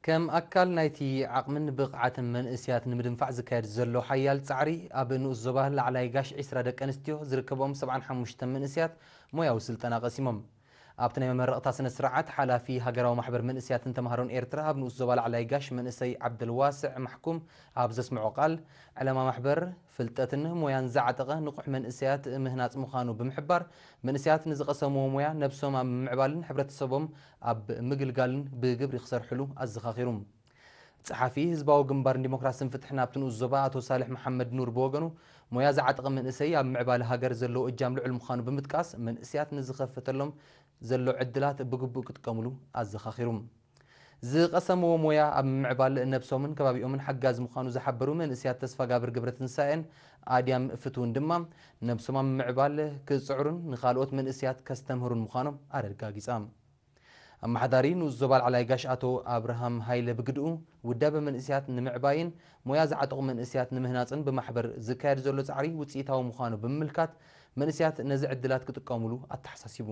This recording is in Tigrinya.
ከም ኣካል ናይቲ ዓቕምን ብቕዓትን መንእስያት ንምድንፋዕ ዝካየድ ዘሎ ሓያል ጻዕሪ፣ ኣብ ንኡስ ዞባ ላዕላይ ጋሽ ዒስራ ደቂ ኣንስትዮ ዝርከቦም ሰብዓን ሓሙሽተ መንእስያት ሞያዊ ስልጠና ቀሲሞም። ኣብቲ ናይ መመረቕታ ስነ ስርዓት፣ ሓላፊ ሃገራዊ ማሕበር መንእስያትን ተማሃሮን ኤርትራ ኣብ ንኡስ ዞባ ላዕላይ ጋሽ መንእሰይ ዓብደልዋስዕ ማሕኩም ኣብ ዘስምዖ ቃል፣ ዕላማ ማሕበር ፍልጠትን ሞያን ዝዓጠቐ ንቑሕ መንእሰያት ምህናጽ ምዃኑ ብምሕባር፣ መንእሰያት ንዝቐሰምዎ ሞያ ነብሶም ኣብ ምምዕባልን ሕብረተሰቦም ኣብ ምግልጋልን ብግብሪ ክሰርሕሉ ኣዘኻኺሩ። ጸሓፊ ህዝባዊ ግንባር ንዲሞክራስን ፍትሕን ኣብቲ ንኡስ ዞባ ኣቶ ሳልሕ መሓመድ ኑር ብወገኑ፣ ሞያ ዝዓጠቐ መንእሰይ ኣብ ምዕባለ ሃገር ዘለዎ እጃም ልዑል ምዃኑ ብምጥቃስ፣ መንእሰያት ንዝኸፈተሎም ዘሎ ዕድላት ብግቡእ ክጥቀምሉ ኣዘኻኺሩ። ዝቐሰምዎ ሞያ ኣብ ምምዕባል ነብሶምን ከባቢኦምን ሓጋዚ ምዃኑ ዝሓበሩ መንእሰያት ተስፋጋብር ገብረትንሳኤን ኣድያም ፍትውን ድማ፣ ነብሶም ኣብ ምምዕባል ክጽዕሩን ንኻልኦት መንእሰያት ከስተምህሩን ምዃኖም ኣረጋጊጻ። ኣመሓዳሪ ንኡስ ዞባ ላዕላይ ጋሽ ኣቶ ኣብርሃም ሃይለ ብግድኡ፣ ውዳበ መንእሰያት ንምዕባይን ሞያ ዝዓጠቑ መንእሰያት ንምህናጽን ብማሕበር ዝካየድ ዘሎ ጻዕሪ ውጽኢታዊ ምዃኑ ብምምልካት፣ መንእሰያት ነዚ ዕድላት ክጥቀሙሉ ኣተሓሳሲቡ።